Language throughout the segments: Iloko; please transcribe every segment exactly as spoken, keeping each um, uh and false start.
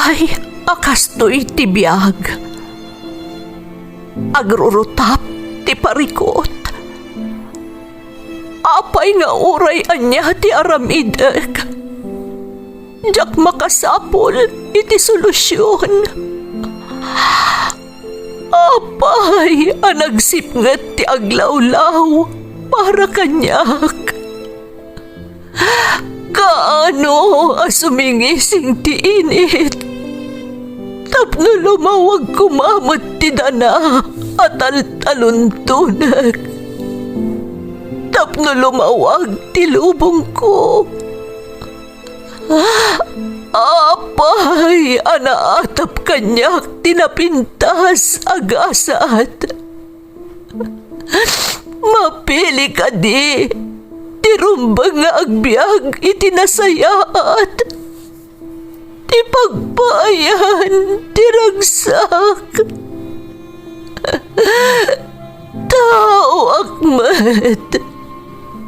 Ay, a kastoy ti biag. Agrurutap ti parikut. Apay nga uray ania ti aramidek, diak makasapul iti solusion. Apay a nagsipnget ti aglawlaw para kaniak? Kaano a sumingising ti init tapno lumawag koma met ti dana a taltaluntonek, tapno lumawag ti lubongko? Apay a naatap kaniak ti napintas a gasat? Mapili kadi ti rumbeng nga agbiag iti nasayaat, ti pagpaayan ti ragsak? Taoak met,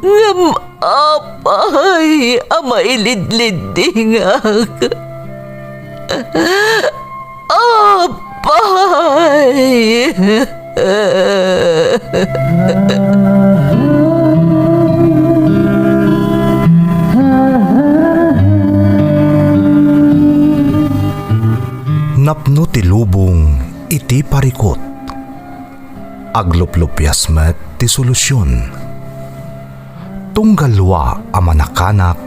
ngem apay a mailidliddingak? Apay! Napno ti lubong iti parikut. Agluplupias met ti solusion. Tunggal dua a manakanak,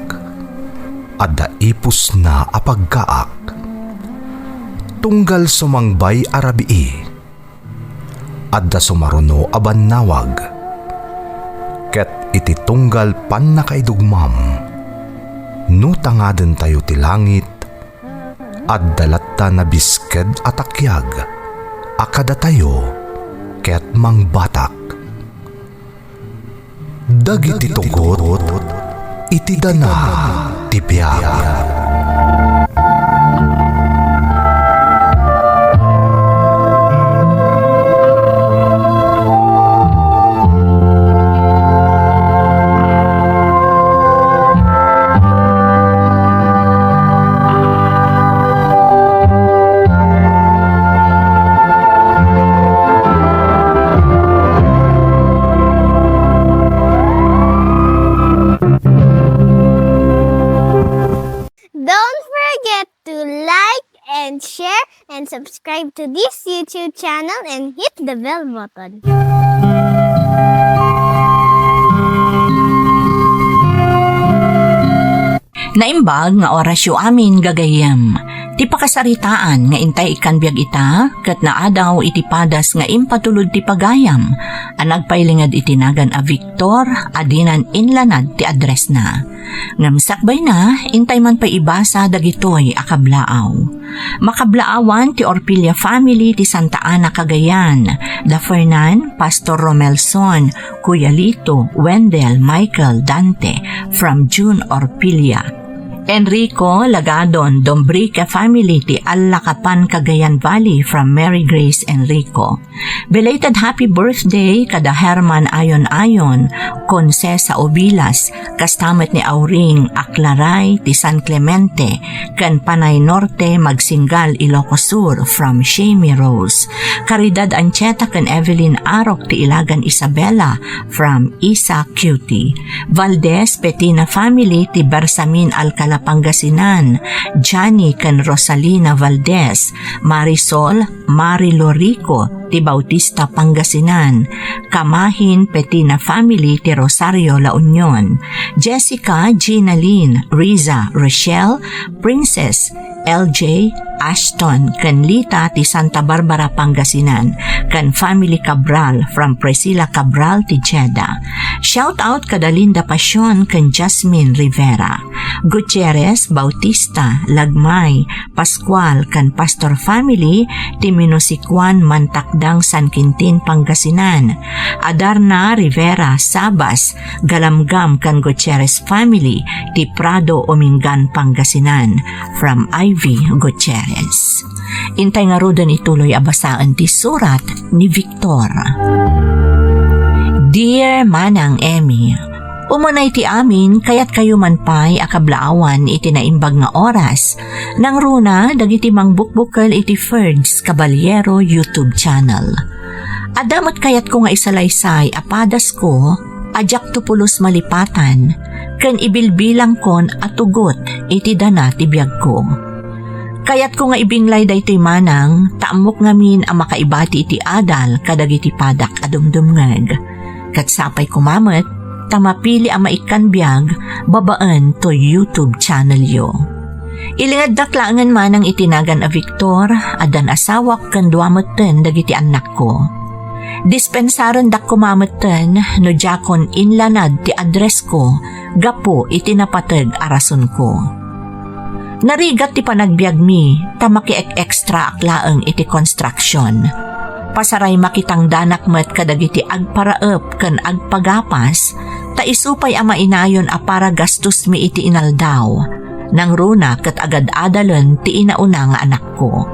adda ipusna a pagkaak. Tunggal sumangbay a rabii, adda sumaruno a bannawag. Ket iti tunggal pannakaidugmam, no tangadentayo ti langit, adda latta nabisked a takiag a kadatayo ket mangbatak. Dagiti tugot iti dana ti biag. Don't forget to like and share and subscribe to this YouTube channel and hit the bell button. Naimbag nga orasyo amin, gagayyem. Ti pakasaritaan nga intay ikkan biag ita, ket naadaw iti padas nga impatulod ti pagayam a nagpailinged iti nagan a Victor a dinan inlanad ti addressna. Ngem sakbayna, intay man pay ibasa dagitoy a kablaaw. Makablaawan ti Orpilla family ti Santa Ana, Cagayan, da Fernan, Pastor Romelson, Kuya Lito, Wendell, Michael, Dante, from June Orpilla. Enrico Lagadon, Dombrique family ti Allacapan, Cagayan Valley, from Mary Grace Enrico. Belated happy birthday kada Herman Ayon-Ayon, Concesa Obilas, kasta met ni Auring Aclaray ti San Clemente, ken Panay Norte, Magsinggal, Ilocos Sur, from Shamie Rose. Caridad Ancheta ken Evelyn Arok ti Ilagan Isabela, from Isa Cutie. Valdez Petina family ti Bersamin, Alcala, Pangasinan, Johnny ken Rosalina Valdez, Marisol, Mari Lorico ti Bautista, Pangasinan, Kamahin Petina family ti Rosario, La Union, Jessica, Gina Lynn, Riza, Rochelle, Princess, L J, Ashton, ken Lita ti Santa Barbara, Pangasinan, ken family Cabral from Priscilla Cabral ti Jeddah. Shout out kada Linda Pasion ken Jasmine Rivera. Gutierrez, Bautista, Lagmay, Pascual, ken Pastor family ti Minusikuan, Mantakdang, San Quintin, Pangasinan. Adarna, Rivera, Sabas, Galamgam, ken Gutierrez family ti Prado, Umingan, Pangasinan. From Ivy Gutierrez. Intay ngaruden ituloy a basaen ti surat ni Victor. Dear Manang Emmy, Umanay ti amin, kayatkayo man pay a kablaawan iti naimbag nga oras. Nangruna dagiti mangbukbukel iti Ferds Caballero YouTube channel. Adda met kayatko nga isalaysay a padasko a diakto pulos malipatan ken ibilbilangkon a tugot iti dana ti biagko. Kayatko nga ibinglay daytoy manang ta ammok ngamin a makaibati iti adal kadagiti padak a dumdumngeg. Ket sapay koma met ta mapili a maikkan biag babaen toy YouTube channelyo. Ilingeddak laengen manang iti nagan a Victor, addan asawak ken dua metten dagiti annakko. Dispensarendak koma metten no diakon inlanad ti addressko gapu iti napateg a rasonko. Narigat ti panagbiagmi ta makiek-extraak laeng iti construction. Pasaray makitangdanak met kadagiti agparaep ken agpagapas, ta isu pay a mainayon a para gastosmi iti inaldaw. Nangruna ket agad-adalen ti inauna nga anakko.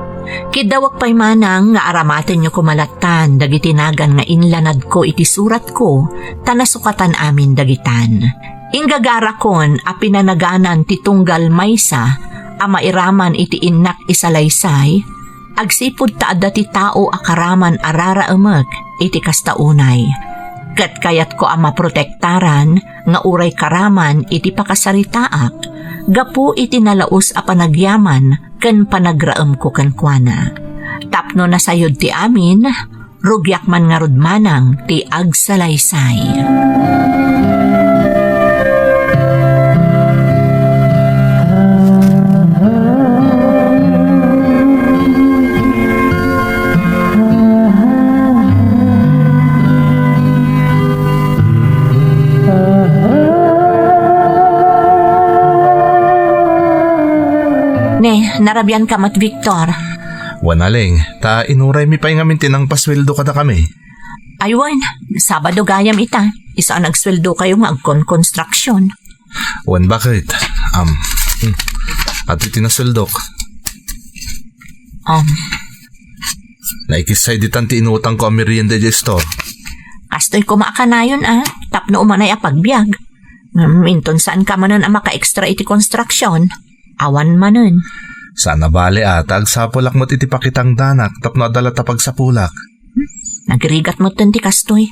Kiddawek pay manang nga aramatenyo koma lattan dagiti nagan nga inlanadko iti suratko, ta nasukatan amin dagitan. Inggagarakon a pinanaganan ti tunggal maysa a mairaman iti innak isalaysay, agsipud ta adda ti tao a karaman a raraemek iti kasta unay. Ket kayatko a maprotektaran nga uray karaman iti pakasaritaak gapu iti nalaus a panagyaman ken panagraemko kenkuana. Tapno nasayod ti amin, rugiak man ngarud manang ti agsalaysay. Ne, narabian ka met, Victor. Wen, Aling, ta inuraymi pay ngamin ti nangpasueldo kadakami. Ay wen, Sabado gayam ita. Isu a nagsueldokayo nga agkonkonstruksyon. Wen, baket? Am, hmm. Adtoy ti nasueldok. Am. Naikissay ditan ti inutangko a merienda idiay store. Kastoy koma a kanayon a, tapno umanay a pagbiag. Ngem inton saanka manen a maka-extra iti konstruksyon, awan manen. Saan a bale a, ta agsapulak met iti pakitangdanak tapno adda latta pagsapulak. Hmm? Nagrigat metten ti kastoy.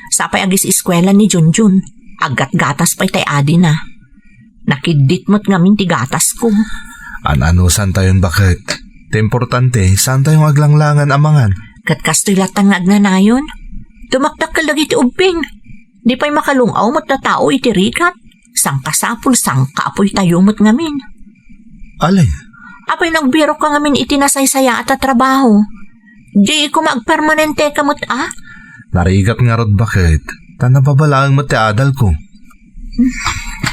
Sapay agis-eskuela ni Junjun. Aggatgatas pay tay adina. Nakiddit met ngamin ti gatasko. An-ano, saantayon baket? Ti importante, saantayo nga aglanglangan a mangan. Ket kastoy latta nga agnanayon. Dumakdakkel dagiti ubbing. Di pay makalung-aw met a tao iti rigat. Sangkasapul, sangkaapoytayo met ngamin. Alin? Apay, nagbirokka ngamin iti nasaysayaat a trabaho. Di koma agpermanenteka met a? Narigat ngarud baket, ta nababalaeng met ti adalko.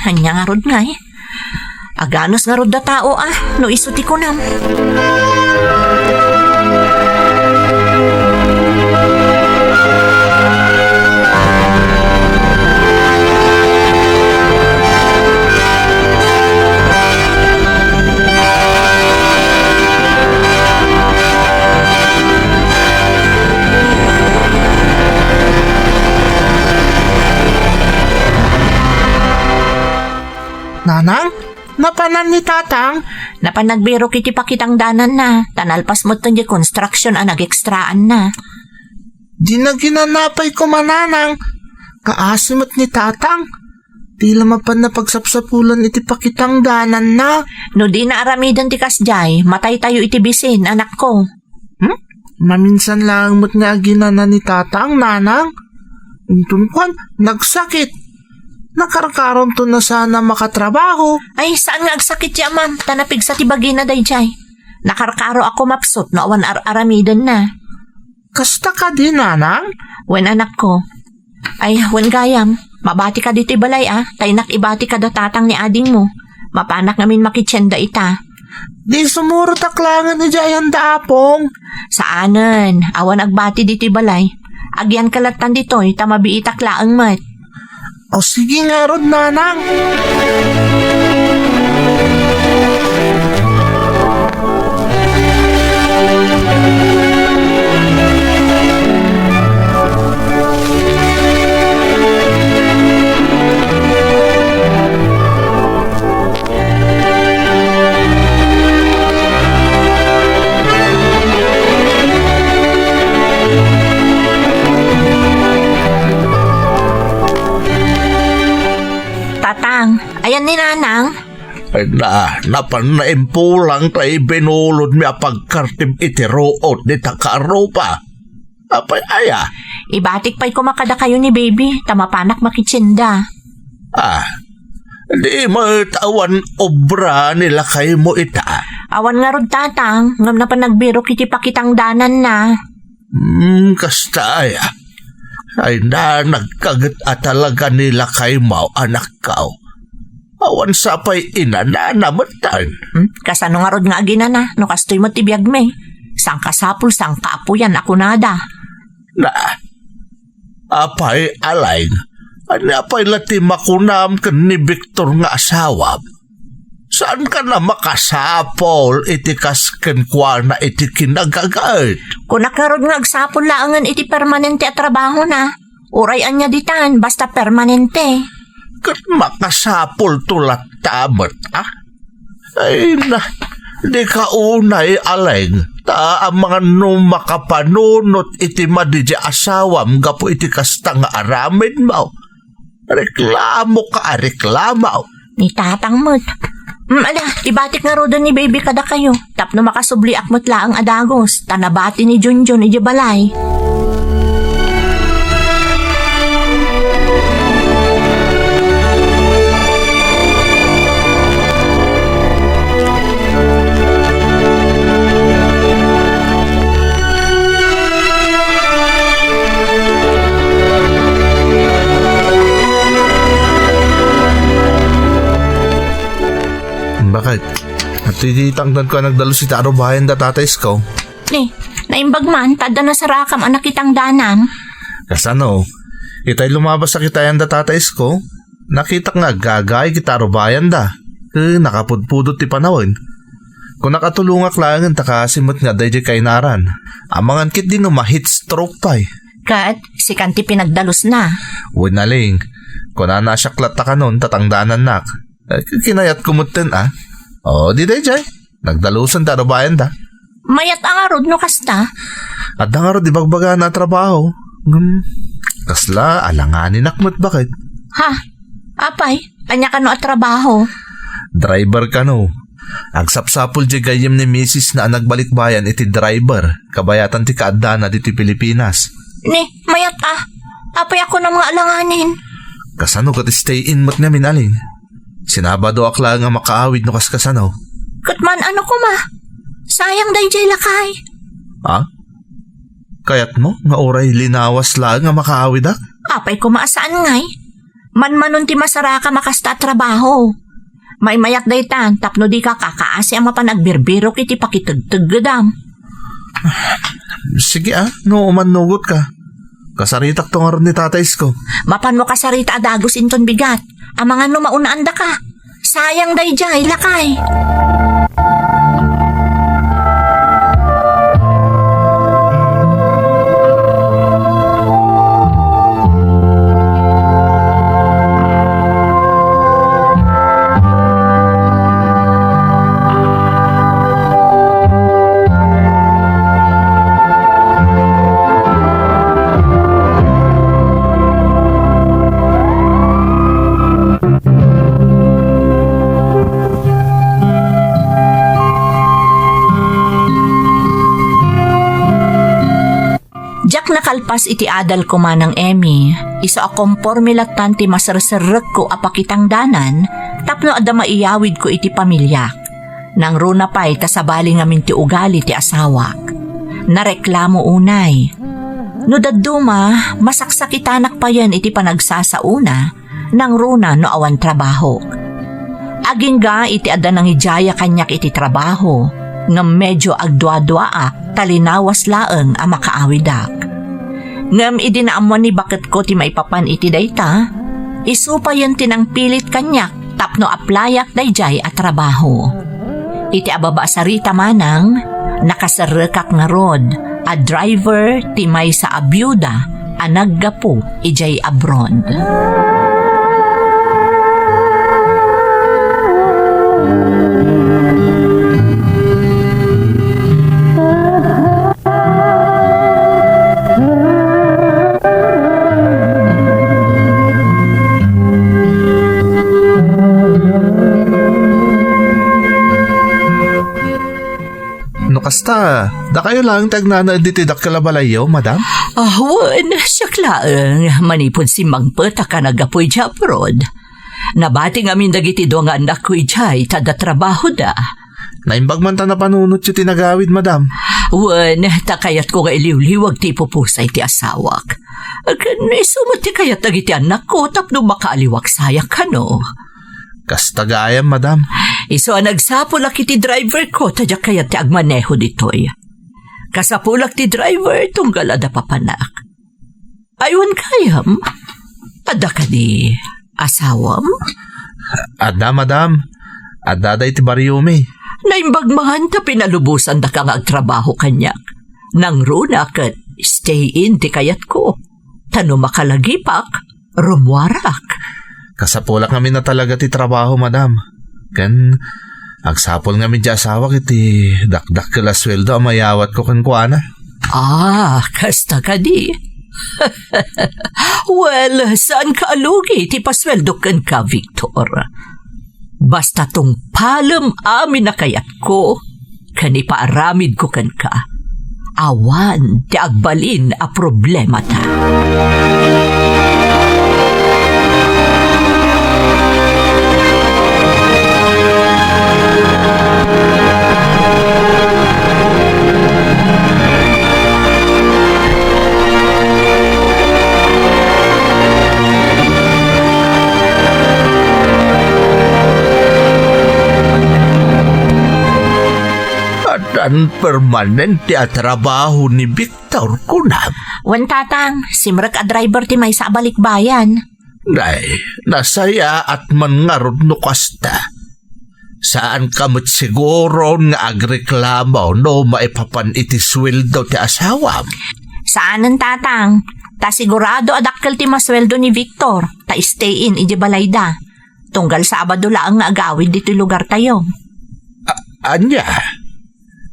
Ania ngarud ngay? Aganus ngarud a tao a, no isu ti kunam. Nanang, napanan ni Tatang? Napan nagbirok iti pakitangdananna, ta nalpas metten diay construction a nagekstraanna. Di na ginanapay koma, Nanang. Kaasi met ni Tatang. Di la mapan napagsapsapulan iti pakitangdananna. No di na aramiden ti kasdiay, mataytayo iti bisin, anakko. Hmm? Maminsan laeng met nga aginana ni Tatang, Nanang. Inton kuan, nagsakit. Nakarkaronto na sana makatrabaho. Ay, saan nga agsakit ti amam, ta napigsa ti bagina daydiay. Nakarkaro a kumapsut no awan ar-aramidenna. Kasta kadi, Nanang? Wen, anakko. Ay, wen gayam, mabati ka ditoy balay a, ta innak ibati kada tatang ni adingmo. Mapanak ngamin makitienda ita. Di sumurotak laengen idiay anda, Apong. Saanen, awan agbati ditoy balay. Agyanka lattan ditoy, ta mabiitak laeng met. O sige ngarud, Nanang. Tatang, ayan ni Nanang? Ay na, napan naimpulang ta ibinulodmi a pagkartim iti ruot dita kaarupa. Apay aya? Ibatik pay koma kadakayo ni Baby, ta mapanak makitienda. Ah, di met awan obra ni lakaymo ita? Awan ngarud, Tatang, ngem napan nagbirok iti pakitangdananna. Hmm, kasta aya? Ay na, nagkaget a talaga ni lakaymo, anakko. Awan sa pay inanana metten. Hmm? Kasano ngarud nga aginana no kastoy met ti biagmi? Sangkasapul, sangkaapuyan a kunada. Na, apay, Aling, ania pay la ti makunam ken ni Victor nga asawam? Saanka na makasapul iti kas kenkuana iti kinagaget? Kunak ngarud nga agsapul laengen iti permanente a trabahona. Uray ania ditan, basta permanente. Ket makasapulto latta met, a? Ay na, dika unay, Aling, ta amangan no makapanunot iti madi diay asawam gapu iti kasta nga aramidmo. Reklamoka a reklamo. Ni Tatang met. Mm, ala, ibatik ngaruden ni Baby kadakayo, tapno makasubliak met laeng a dagus, ta nabati ni Junjun idiay balay. Bakit? At iti tangdan ko a nagdalus iti arubayan da Tatay Isko. Ni, naimbag man, ta adda nasarakam a nakitangdanam. Kasano? Itay lumabas a kitayan da Tatay Isko? Nakitak nga aggaga iti arubayan da. Ket nakapudpudot ti panawen. Kunak a tulongak laengen ta kaasi met nga adda idiay kainaran. Amangan ketdi no ma-heat stroke pay. Ket, sikan ti pinagdalusna. Wen, Aling. Kunana a siak latta kanon ta tangdanannak. Eh, kinayatko metten, a. O, di daydiay. Nagdalusen ti arubayan da. Mayat a ngarud no kasta. Adda ngarud ibagbagana a trabaho. Ngem, kasla, alanganinak met baket. Ha? Apay, ania kano a trabaho? Driver kano. Agsapsapul diay gayyem ni misis na a nagbalikbayan iti driver, kabayatan ti kaaddana ditoy Pilipinas. Ni, mayat a. Apay a kunam nga alanganin? Kasano ket stay in met ngamin, Aling? Sinabadoak laeng a makaawid no kaskasano. Ket man-ano koma? Sayang daydiay lakay. Ha? Kayatmo nga uray linawas laeng a makaawidak? Apay koma a saan ngay? Manmanon ti masarakam a kasta a trabaho. Maymayat daytan tapno dika kakaasi a mapan agbirbirok iti pakitegteggedam. Sige a, no umannugotka. Kasaritakto ngarud ni Tatay Isko. Mapanmo kasarita a dagus inton bigat. Amangan no maunaandaka. Sayang daydiay, lakay. Diak nakalpas iti adalko, Manang Emmy, isu a komporme lattan ti maserserrekko a pakitangdanan tapno adda maiyawidko iti pamiliak. Nangruna pay ta sabali ngamin ti ugali ti asawak. Nareklamo unay. No dadduma, masaksakitanak payen iti panagsasaona, nangruna no awan trabaho. Agingga iti adda nangidiaya kaniak iti trabaho, ngem medio agduaduaak ta linawas laeng a makaawidak. Ngem idi naammuan ni baketko ti maipapan iti dayta, isu payen ti nangpilit kaniak tapno aplayak daydiay a trabaho. Iti ababa a sarita manang, nakaserrekak ngarud a driver ti maysa a biuda a naggapu idiay abroad. Kasta, dakayo laeng ti agnanaed ditoy dakkel a balayyo, madam? Ah, wen, siak laeng, manipud simmangpetak a naggapu idiay abroad. Nabati ngamin dagiti dua nga annakko idiay ta adda trabahoda. Naimbag man ta napanunotyo ti nagawid, madam. Wen, ta kayatko nga iliwliwag ti ipupusay ti asawak. Ken isu met ti kayat dagiti annakko tapno makaaliwak sayak kano. Kasta gayam, madam. Isu a nagsapulak iti driverko ta diak kayat ti agmaneho ditoy. Kasapulak ti driver tunggal adda papanak. Ay, wen gayam, adda kadi asawam? Adda, madam. Adda dayta iti bariomi. Naimbag man ta pinalubosandaka nga agtrabaho kaniak. Nangruna ket stay in ti kayatko. Ta no makalagipak, rummuarak. Kasapulak ngamin a talaga ti trabaho, madam. Ken agsapul ngamin ti asawak iti dakdakkel a sueldo a mayawatko kenkuana. Ah, kasta kadi. Well, saanka a lugi ti pasueldok kenka, Victor. Basta tungpalem amin a kayatko ken ipaaramidko kenka. Awan ti agbalin a problemata. Addan permanente a trabaho ni Victor, kunam? Wen, Tatang, simrek a driver ti maysa a balikbayan. Nay, nasayaat man ngarud no kasta. Saanka met siguron nga agreklamo no maipapan iti sueldo ti asawam? Saanen, Tatang. Ta sigurado a dakkel ti masueldo ni Victor, ta stay in idiay balayda. Tunggal Sabado laeng nga agawid ditoy lugartayo. A-, ania?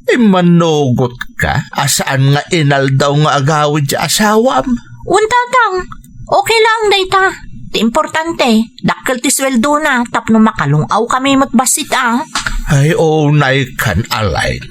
Immanugotka a saan nga inaldaw nga agawid ti asawam? Wen, Tatang. Okay laeng dayta. Ti importante, dakkel ti sueldona tapno makalung-awkami met bassit a. Ay, unay kan, Alain.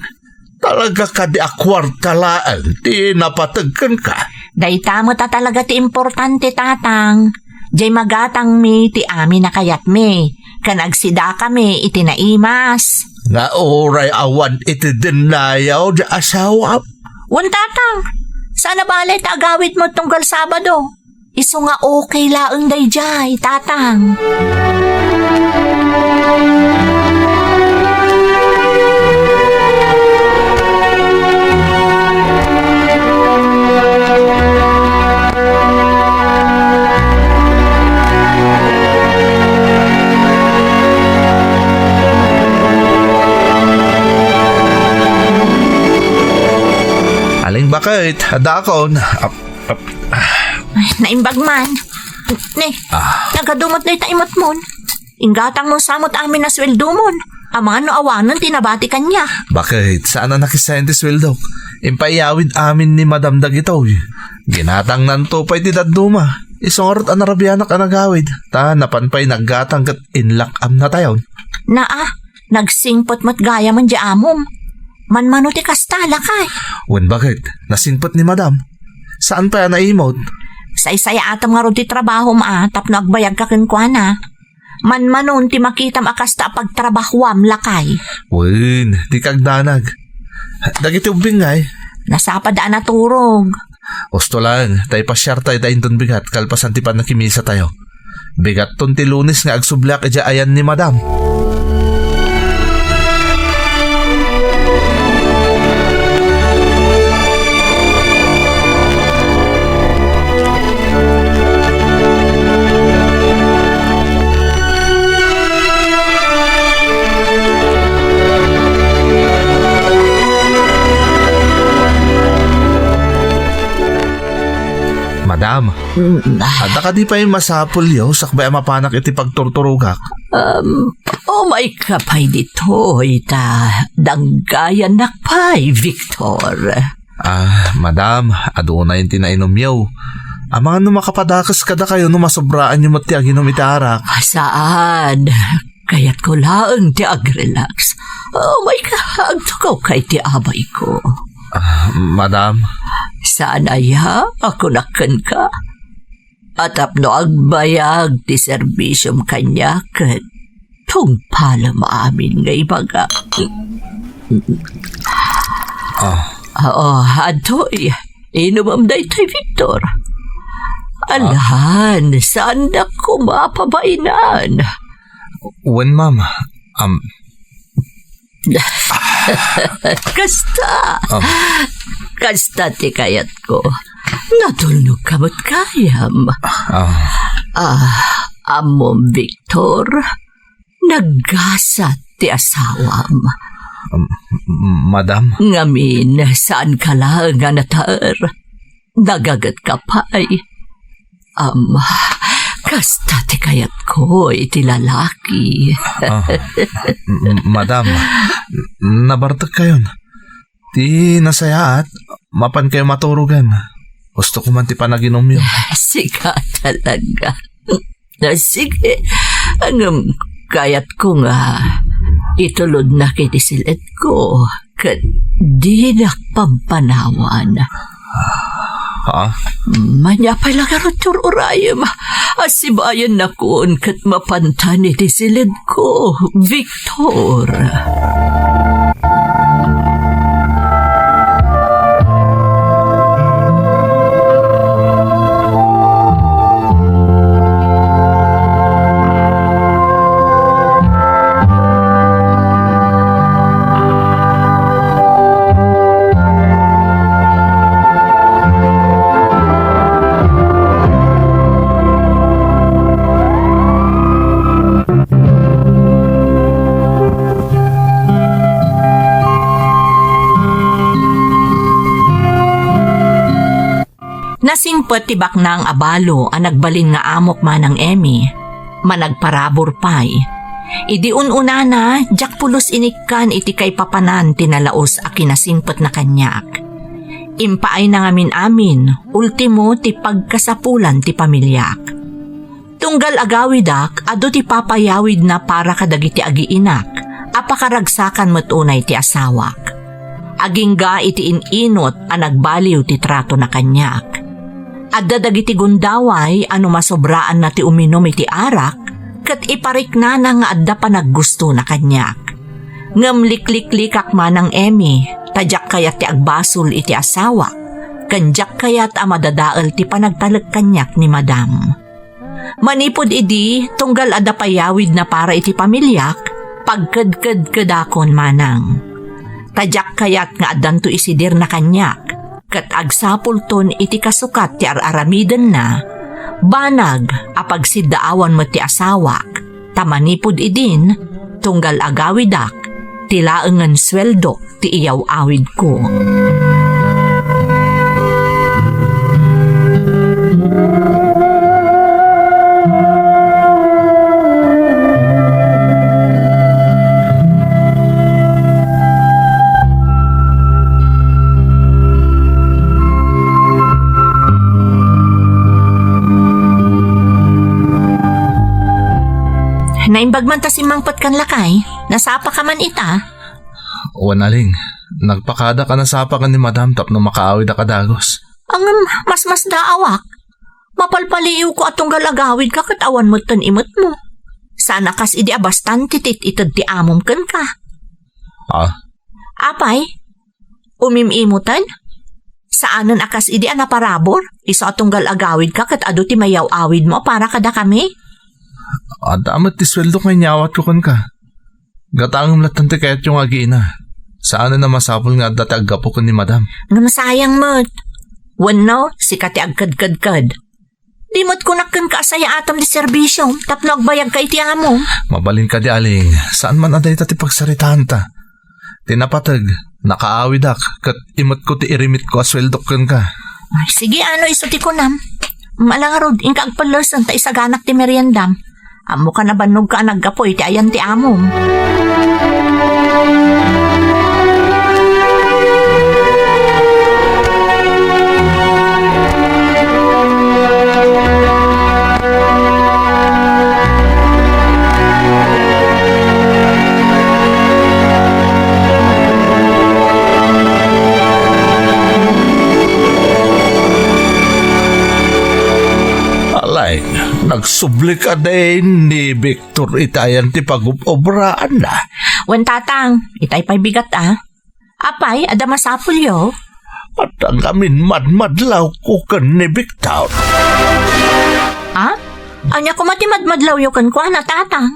Talaga kadi a kuarta laeng ti napateg kenka? Dayta met a talaga ti importante, Tatang. Diay magatangmi ti amin a kayatmi, ken agsidakami iti naimas. Nga uray awan iti dennayaw ti asawam? Wen, Tatang. Saan a bale ta agawid met tunggal Sabado. Isu nga okay laeng daydiay, Tatang. Aling bakit, adakon. Ap-, ap-, Ay, naimbag man. Ne, Ah. nagadu met dayta imutmon. Inggatangmon sa met amin a sueldomon. Amangan no awanen ti nabati kaniak. Bakit? Saan a nakisayang ti sueldok? Impaiyawid amin ni Madam dagitoy. Ginatangnanto pay ti dadduma. Isu ngarud a narabianak a nagawid. Ta napan pay naggatang ket inlak-amnatayon. Naa, nagsingpet met gayamen diay amom. Manmano ti kasta, lakay? Wen, bakit? Nasingpet ni Madam. Saan pay a naimot? Saysayaatam ngarud ti trabahom a tapno agbayagka kenkuana. Manmanon ti makitam a kasta a pagtrabahuam, lakay. Wen, dika agdanag. Dagiti ubbing ngay? Nasapada a naturog. Usto laeng, ta ipasiartayo da inton bigat kalpasan ti pannakimisa tayo. Bigatton ti Lunes nga agsubliak idiay ayan ni Madam. Madam, Mm. adda kadi pay masapulyo sakbay a mapanak iti pagturturogak? Um, umayka pay ditoy, ta danggayannak pay, Victor. Ah, madam, adunayen ti nainumyo. Amangan no makapadakes kadakayo no masobraanyo met ti aginum iti arak. Saan? Kayatko laeng ti agrelax. Umayka, agtugaw ka iti abayko. Ah, madam. Saan aya a kunak kenka? A tapno agbayag ti serbisiom kaniak ket tungpalem amin nga ibaga. Ah. Oo, adtoy. Inumem daytoy, Victor. Ah. Alan, saandak koma a pabainan. Wen, ma'am. Am, Kasta. Ah. Kasta ti kayatko. Natulnog ka met gayam. Ah. Ah, ammom, Victor, naggasat ti asawam. Um, madam? Ngamin, saan ka laeng a nataer? Nagaget ka pay. Am, kasta ti kayatko iti lalaki. Ah, m-, madam, nabartek kayon. Ti nasayaat, mapan kayo maturogan. Gusto ko man ti panaginumyo. Sika talaga. Ah, sige. Ngem kayatko nga itulodnak iti sil-etko ket dinak pampanawan. Ha? Mania pay la ngarud ti ur-urayem. Asibayennakon ket mapantan iti siled ko, Victor. Nasingpet ti baknang a balo a nagbalin nga amok, Manang Emmy. Managparabur pay. Idi un-unana, diak pulos inikkan iti kaipapanan ti nalaus a kinasingpetna kaniak. Impaayna ngamin-amin, ultimo ti pagkasapulan ti pamiliak. Tunggal agawidak, adu ti papayawidna para kadagiti agiinak a pakaragsakan met unay ti asawak. Agingga iti in-inut a nagbaliw ti tratona kaniak. Adda dagiti gundaway a no masobraanna ti uminum iti arak, ket ipariknana nga adda panaggustona kaniak. Ngem likliklikak, Manang Emmy, ta diak kayat ti agbasol iti asawak, ken diak kayat a madadael ti panagtalek kaniak ni Madam. Manipud idi, tunggal adda payawidna para iti pamiliak, pagkedkedkedakon manang. Ta diak kayat nga addanto isidirna kaniak, ket agsapulton iti kasukat ti ar-aramidenna, banag a pagsiddaawan met ti asawak, ta manipud idin, tunggal agawidak, ti laengen sueldok ti iyaw-awidko. Naimbag man ta simmangpet kan lakay, nasapa ka man ita? Wen, Aling, nagpakadak a nasapa ken ni Madam tapno makaawidak a dagus. Ngem, masmasdaawak. Mapalpaliiwko a tunggal agawidka ket awan metten imetmo. Saan a kas idi a bastante ti it-ited ti amom kenka. Ah? Apay, umim-imutan? Saanen a kas idi a naparabur, isu a tunggal agawidka ket adu ti mayaw-awidmo a para kadakami? Adda met ti sueldok nga inyawatko kenka. Gatangem latta ti kayatyo nga agiina. Saanen a masapul nga adda ti aggapu ken ni Madam. Ngem sayang met. Wenno, sika ti agkedkedked. Di met kunak kenka a sayaatam ti serbisiom tapno agbayagka iti amom. Mabalin kadi, Aling, saan man a dayta ti pagsaritaanta. Ti napateg, nakaawidak, ket imetko ti irimitko a sueldok kenka. Ay, sige, ano isu ti kunam? Ala ngarud, inka agpellesen ta isaganak ti meriendam. Ammokan a bannogka a naggapu iti ayan ti amom. Nagsubli kadi ni Victor iti ayan ti pagub-obraanna? Wen, Tatang, itay pay bigat a. Apay, adda masapulyo? Adda ngamin madmadlawko ken ni Victor. A? Ania koma ti madmadlawyo kenkuana, Tatang?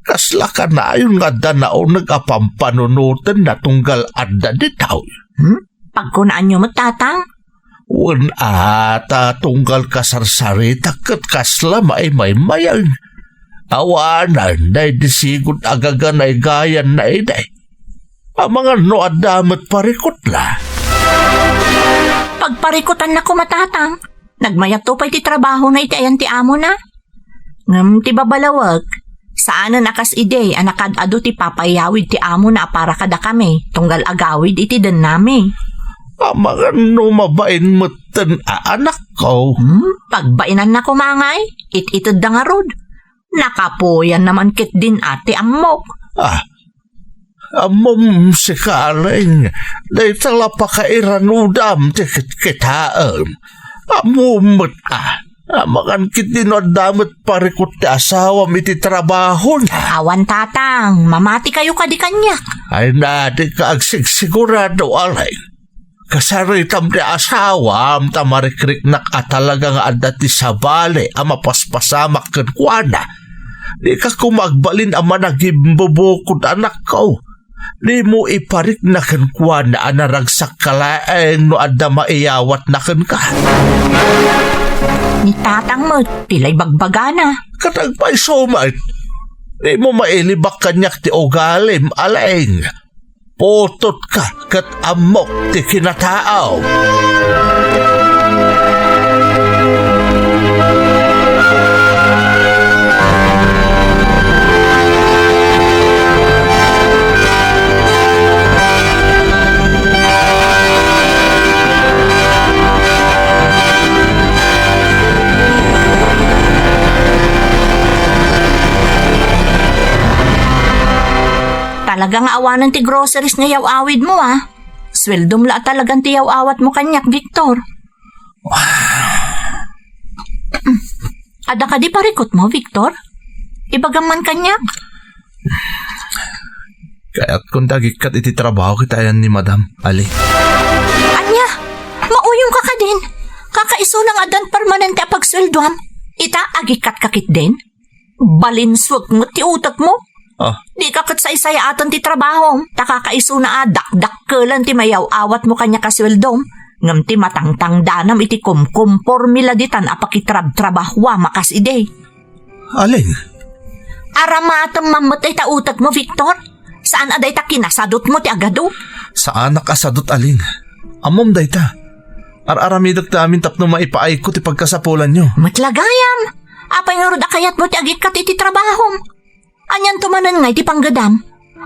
Kasla kanayon nga adda nauneg a pampanunotenna tunggal adda ditoy. Hmm? Pagkunaanyo met, Tatang? Wen a, ta tunggal kasarsaritak ket kasla maimaymayeng. Awanen daydi sigud a gaganaygayanna idi. Amangan no adda met parikutna. Pagparikutanna koma, Tatang. Nagmayatto pay ti trabahona iti ayan ti amona. Ngem ti babalawek, saanen a kas idi a nakaad-adu ti papaiyawid ti amona a para kadakami, tunggal agawid iti dennami. Amangan no mabain metten a anakko. Hmm? Pagbainanna koma ngay, it-itedda ngarud. Nakapuyanna man ketdin a ti ammok. Ah, ammom sika, Aling, dayta la pakairanudam ti kitkitaem. Ammom met a, amangan ketdi no adda met parikut ti asawam iti trabahona. Awan, Tatang, mamatikayo kadi kaniak. Ay na, dika agsigsigurado, Aling. Kasaritam ti asawam ta marikriknak a talaga nga adda ti sabali a mapaspasamak kenkuana. Dika koma agbalin a managimbubukod, anakko. Dimo iparikna kenkuana a naragsak ka laeng no adda maiyawatna kenka. Ni Tatang met, pila ibagbagana. Ket agpayso met, dimo mailibak kaniak ti ugalim, Aling. Putotka ket ammok ti kinataaw. Talaga nga awanen ti groceries nga yaw-awidmo, a. Sueldom la a talagan ti yaw-awatmo kaniak, Victor. Adda kadi parikutmo, Victor? Ibagam man kaniak. Kayatkon ti agikkat iti trabaho ket ayan ni Madam, Ali. Ania? Mauyongka kadin? Kakaisuna nga addan permanente a pagsueldoam. Ita, agikkatka ketdin? Balinsuek met ti utekmo. Ah. Dika ket saysayaaten ti trabahom, ta kakaisuna a dakdakkelen ti mayaw-awatmo kaniak a sueldom, ngem ti matangtangdanam iti kumkumpormi la ditan a pakitrabtrabahoam a kas idi. Aling? Aramatem man met dayta utekmo, Victor. Saan a dayta kinasadutmo ti agadu? Saanak a sadut, Aling. Ammom dayta. Ar-aramidek ti amin tapno maipaayko ti pagkasapulanyo. Met la gayam. Apay ngarud a kayatmo ti agikkat iti trabahom? Anianto manen nga iti panggedam?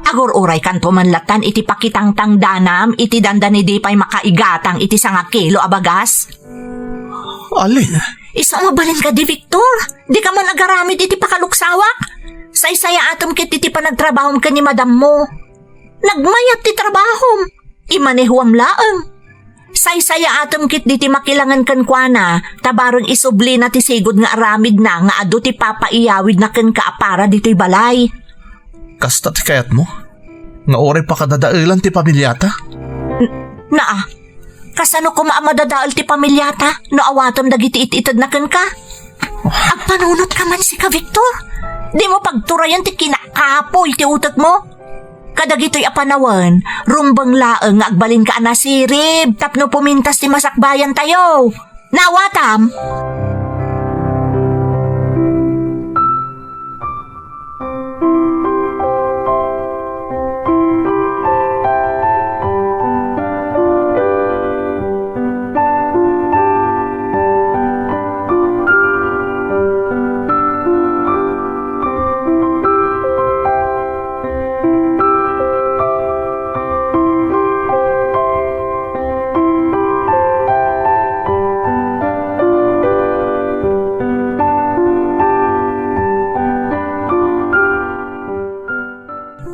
Agur-uraykanto man latan iti pakitangtangdanam iti dandani di pay makaigatang iti sangakilo a bagas? Aling? Isu a mabalin kadi, Victor. Dika man agaramid iti pakaluksawak. Saysayaatem ket iti panagtrabahom ken ni madammo. Nagmayat ti trabahom. Imanehoam laeng. Saysayaatem ketdi ti makilangen kenkuana, ta bareng isublina ti sigud nga aramidna nga adu ti papaiyawidna kenka a para ditoy balay. Kasta ti kayatmo? Nga uray pakadadaelan ti pamiliata? N-, naa, kasano koma a madadael ti pamiliata no awatem dagiti it-itedna kenka? Agpanunotka man sika, Victor. Dimo pagturayan ti kinakapoy ti utekmo. Kadagitoy a panawen, rumbeng laeng nga agbalinka a nasirib tapno pumintas ti masakbayantayo. Naawatam?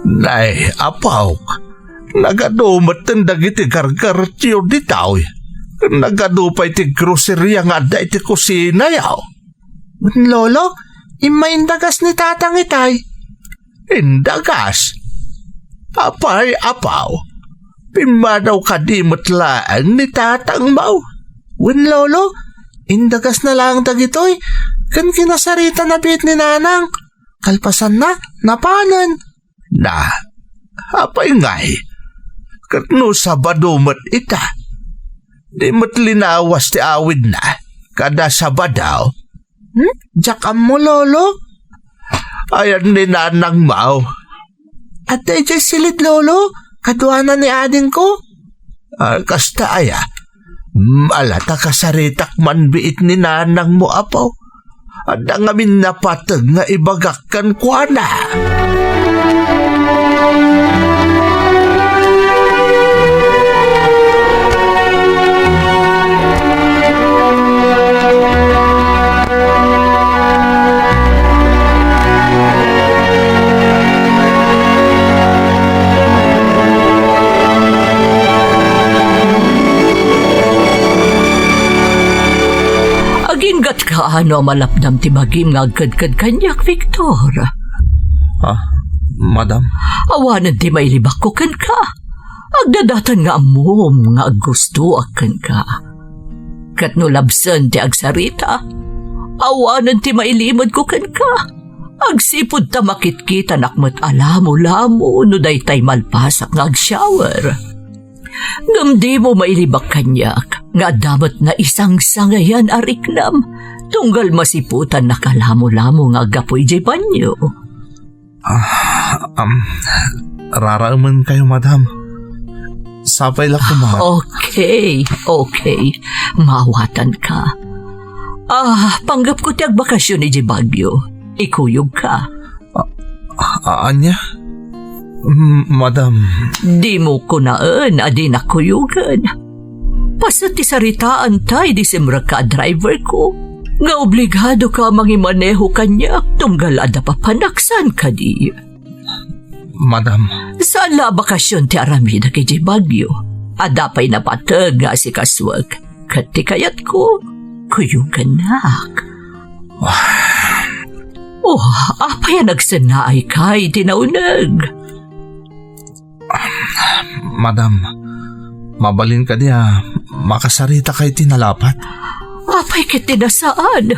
Nay, apok, nagadu metten dagiti gargartyo ditoy. Nagadu pay ti groceria nga adda iti kusinayo. Wen, Lolo, immay indagas ni Tatang itay. Indagas? Apay, apaw? Pimmanaw kadi met laeng ni Tatangmo? Wen, Lolo, indagasna laeng dagitoy ken kinasaritana biit ni Nanang. Kalpasanna, napanen. Na, apay ngay? Ket no Sabado met ita, di met linawas ti awidna kada Sabado? Hmm? Diak ammo, Lolo. Ayan ni Nanangmo? Adda idiay silid, Lolo. Kaduana ni adingko. Ah, kasta aya? Hmm, ala ta kasaritak man biit ni Nanangmo, apo. Adda ngamin napateg nga ibagak kenkuana. Aginggatka no a malapdam ti bagim nga agkedked kaniak, Victor. Ah, madam. Awanen ti mailibakko kenka. Agdadatan nga ammom nga aggustoak kenka. Ket no labsen ti agsarita, awanen ti mailimedko kenka. Agsipud ta makitkitanak met a lamo-lamo no daytay malpasak nga agshower. Ngem dimo mailibak kaniak nga adda met naisangsangayan a riknam tunggal masiputannak a lamo-lamo nga aggapu idiay banio. Ah, um, raraemenkayo, madam. Sapay la koma. Okay, okay. Maawatanka. Ah, panggepko ti agbakasyon idiay Baguio. Ikuyogka. Ah, ah, ania? Mm, madam. Dimo kunaen a dinak kuyogen. Paset ti saritaanta idi simrekka a driverko nga obligadoka a mangimaneho kaniak tunggal adda papanaksan kadi. Madam. Saan la a bakasyon ti aramidek idiay Baguio. Adda pay napateg nga asikasuek. Ket ti kayatko, kuyogennak. Oh, apay a nagsennaayka iti nauneg? Madam, mabalin kadi a makasaritaka iti nalapat? Apay ket ti nasaan?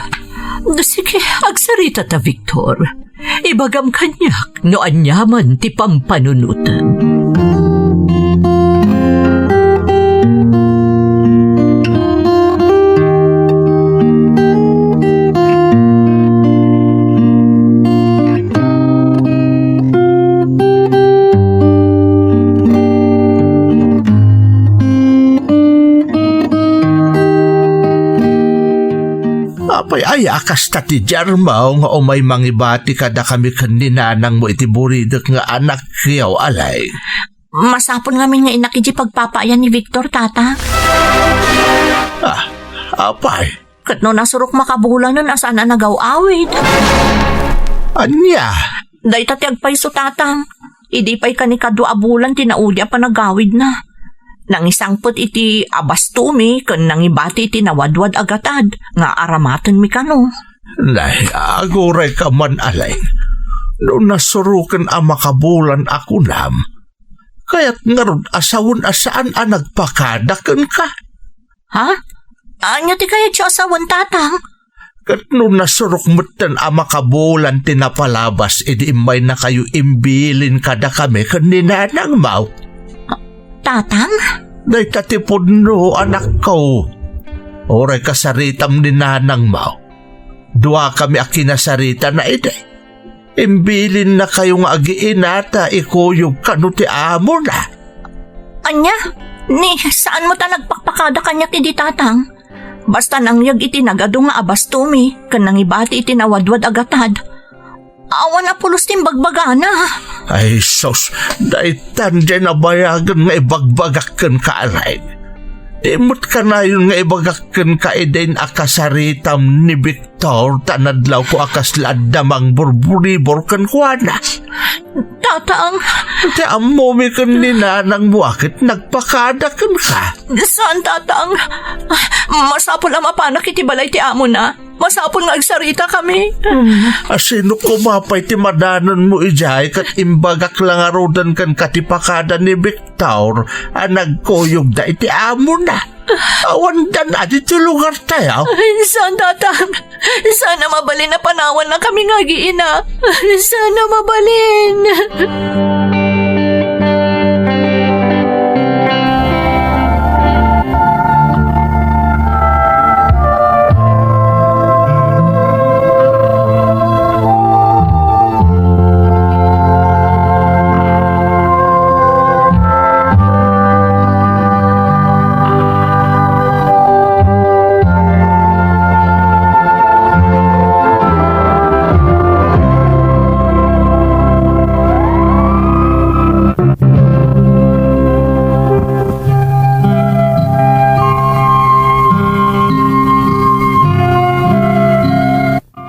Sige, agsarita ta, Victor. Ibagam kaniak no aniaman ti pampanunotem. Apay aya a kasta ti diarmo nga umay mangibati kadakami ken ni nanangmo iti buridek nga anakyo, Alay? Masapul ngamin nga innak iti pagpapaayan ni Victor, Tata. Ah, apay? Ket no nasurok makabulanen a saan a nagaw-awid. Ania? Dayta ti agpayso, Tatang. Idi pay kanikadua a bulan ti naudi a panagawidna. Nangisangpet iti abastumi ken nangibati iti nawadwad a gatad nga aramatenmi kano. Nay, agurayka man, Alay. No nasuroken a makabulan a kunam, kayat ngarud a sawen a saan a nagpakada kenka? Ha? Ania ti kayatyo a sawen, Tatang? Ket no nasurok metten a makabulan ti napalabas idi immaynakayo imbilin kadakami ken ni nanangmo. Tatang? Dayta ti pudno, anakko. Uray kasaritam ni nanangmo. Duakami a kinasaritana idi. Imbilinnakayo nga agiinata, ikuyog kano ti amona. Ania? Ni, saan mo ta nagpakpakada kaniak idi, Tatang? Basta nangyeg iti nagadu nga abastumi ken nangibati iti nawadwad a gatad, awan a pulos ti imbagbagana. Ay, sus, daytan diay nabayagen nga ibagbagak kenka, Alay. Di met kanayon nga ibagak kenka idin a kasaritam ni Victor ta nadlawko a kasla adda mangburburibor kenkuana. Tatang. Ti ammomi ken ni nanangmo a ket nagpakada kenka. Saan, Tatang. Masapul a mapanak iti balay ti amona. Masapul nga agsaritakami. Hmm, asino koma pay ti madanonmo idiay ket imbagak la ngaruden kenka ti pakada ni Victor a nagkuyogda iti amona? Awandan a ditoy lugartayo? Ay, saan, Tatang. Saan a mabalin a panawannakami nga agiina. Saan a mabalin.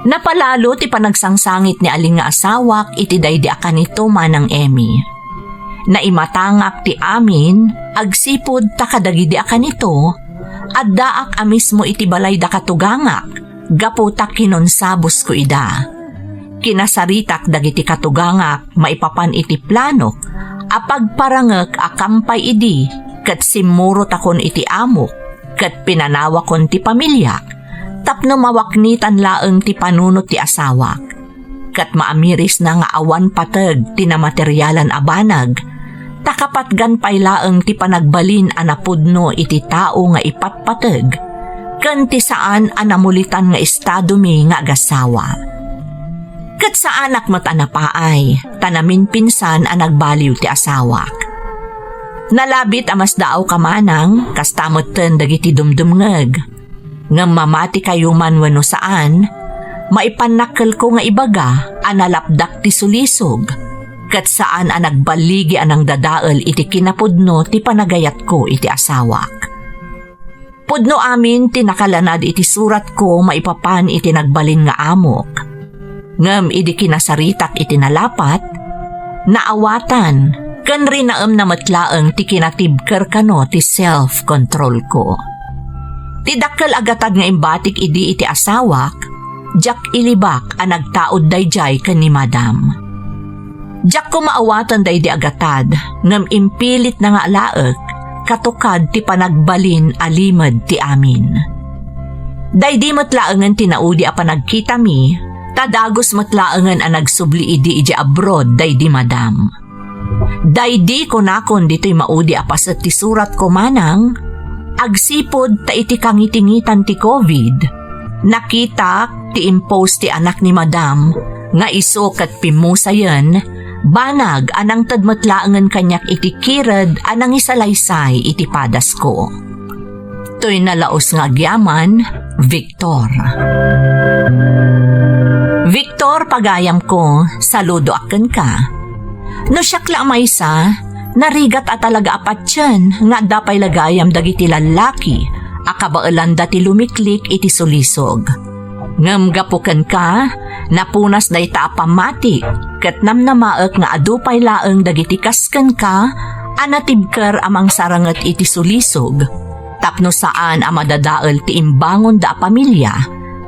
Napalalo ti panagsangsangit ni ali nga asawak iti daydi a kanito, Manang Emmy. Naimatangak ti amin agsipud ta kadagidi a kanito, addaak a mismo iti balay da katugangak gapu ta kinonsabusko ida. Kinasaritak dagiti katugangak maipapan iti planok a pagparangek a kampay idi ket simmurotakon iti amok ket pinanawakon ti pamiliak tapno mawaknitan laeng ti panunot ti asawak. Ket maamirisna nga awan pateg ti namaterialan a banag, ta kapatgan pay laeng ti panagbalin a napudno iti tao nga ipatpateg, ken ti saan a namulitan nga estadomi nga agasawa. Ket saanak met a napaay, ta naminpinsan a nagbaliw ti asawak. Nalabit a masdaawka manang, kasta metten dagiti dumdumngeg. Ngem mamatikayo man wenno saan, maipannakkelko nga ibaga a nalapdak ti sulisog, ket saan a nagballigi a nangdadael iti kinapudno ti panagayatko iti asawak. Pudno amin ti nakalanad iti suratko maipapan iti nagbalin nga amok. Ngem idi kinasaritak iti nalapat, naawatan ken rinaemna met laeng ti kinatibker kano ti self-controlko. Ti dakkel a gatad nga imbatik idi iti asawak, diak ilibak a nagtaud daydiay ken ni Madam. Diakko maawatan daydi a gatad, ngem impilitna nga alaek, katukad ti panagbalin a limed ti amin. Daydi met laengen ti naudi a panagkitami, ta dagus met laengen a nagsubli idi idiay abroad daydi Madam. Daydi kunakon ditoy maudi a paset ti suratko manang, agsipud ta iti kangitingitan ti covid, nakitak ti impost ti anak ni Madam nga isu ket pimmusayen, banag a nangted met laengen kaniak iti kired a nangisalaysay iti padasko. Toy nalaus nga agyaman, Victor. Victor, pagayamko, saludoak kenka. No siak la a maysa, narigat a talaga a patien nga adda pay la gayam dagiti lallaki a kabaelanda ti lumiklik iti sulisog. Ngem gapu kenka, napunas dayta a pammati, ket namnamaek nga adu pay laeng dagiti kas kenka a natibker a mangsaranget iti sulisog, tapno saan a madadael ti imbangonda a pamilia,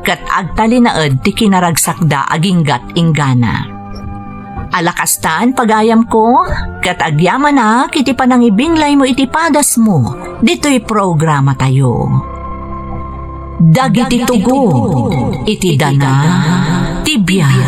ket agtalinaed ti kinaragsakda aginggat inggana. Ala kastan, pagayamko, ket agyamanak iti panangibinglaymo iti padasmo ditoy programatayo. Dagiti tugot iti dana ti biag.